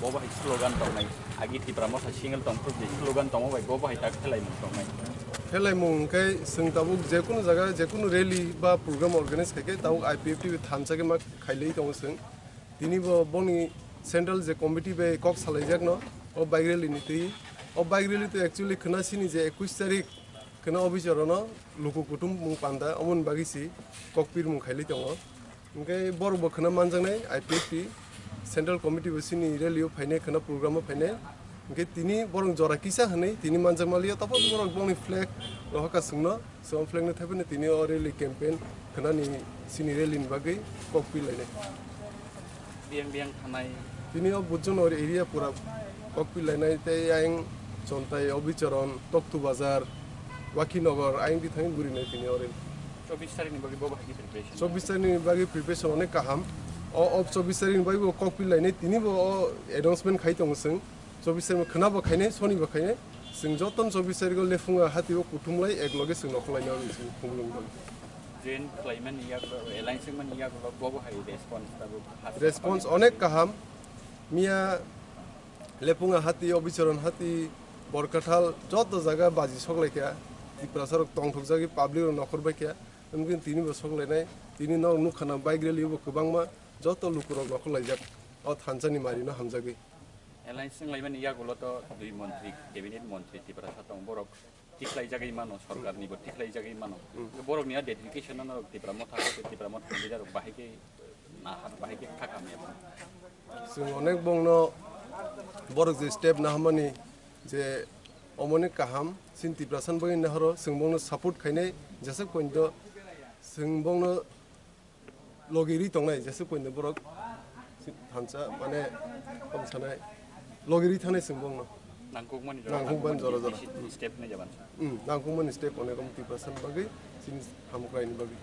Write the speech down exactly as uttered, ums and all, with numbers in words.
Bo bahai slogan tongnai. Agi Tipra Motha single tongphuru je slogan tongma bai bo bahai tak khelaimung tongnai. Khelaimung hwnkhe chwng tabuk jekunu jaga, jekunu rally ba program organize khaikhe tabuk I P F T bai thansa khe ma khailai tongo chwng. Tini bo boni central je committee bai kok salaijakno o bike rally ni twi. O bike rally to actually khwna sini je ekush tarik khwna officer ono luku kutum mung panda omoni bagwi si kok pirmung khailai tongo. Hwnkhe borok bo khwna manjaknai I P F T central committee bo sini rally o phainai, khwna program o phainai. Hwnkhe tini borok jora kisa hwnwi tini manjakmaliya, topot borok bongni flag rohorkha chwngno, chwng flag no thaiphano tini o rally campaign khwnani sini rally ni bagwi kok pilainai. Biyang biyang thanai. Tini o Bujunor area pura kok pilainai tei ayang Chontai, Obicharan, Toktu Bazar, Wakhinagar, ayang di thangwi gurinai tini o rally. Chobbish tarikh ni bagwi bo bahai khe preparation? Chobbish tarikh ni bagwi preparation onek kaham. O, o chobbish tarikh ni bagwi bo kok pilainai, tini bo o announcement khai tongo chwng. Chobbish tarikh khwna bo khainai, soni bo khainai. Chwng jotono chobbish tarikh o lephunga hati o kuthumlai ek loge chwng nokhorlainai o chwng khumlung dol. Join khlaimani yagulo, alliance wngmani yagulo bo bahai response tabuk? Response onek kaham. Miya Lepunga hati, Obicharan hati, Borkathal joto jaga baji soklaikha, Tiprasa rok tongthokjagwi public rok nokhor baikha, wngkhe tini bo soklainai, tini no nukha na bike rally bo kwbangma joto lukurok nokhorlaijak o thansani marino hamjagwi. Alliance wnglaimani yagulo to dui montri, cabinet montri Tiprasa tong borok tiklaijagwi mano, sorkarni bo tiklaijagwi mano. Hmm. Borokni a dedication no Tipra Motha, Tipra Motha leader rok bahai khe nahar, bahai khe kha kamya. Chwng onek bongno borok je step nahamani je omoni kaham, sin Tiprasa bagwi nahoro, chwng bongno support khainai, jeswk pointo chwng bongno logi ri tongnai, jeswk pointo borok thansa, mane, kom sanai, logi ri thanai chwng bongno. Nangkukmani jora, nangkukmani jora jora. Step nai jaban. Hmm, nangkukmani step onek om Tiprasa bagwi, chini hamukraini bagwi.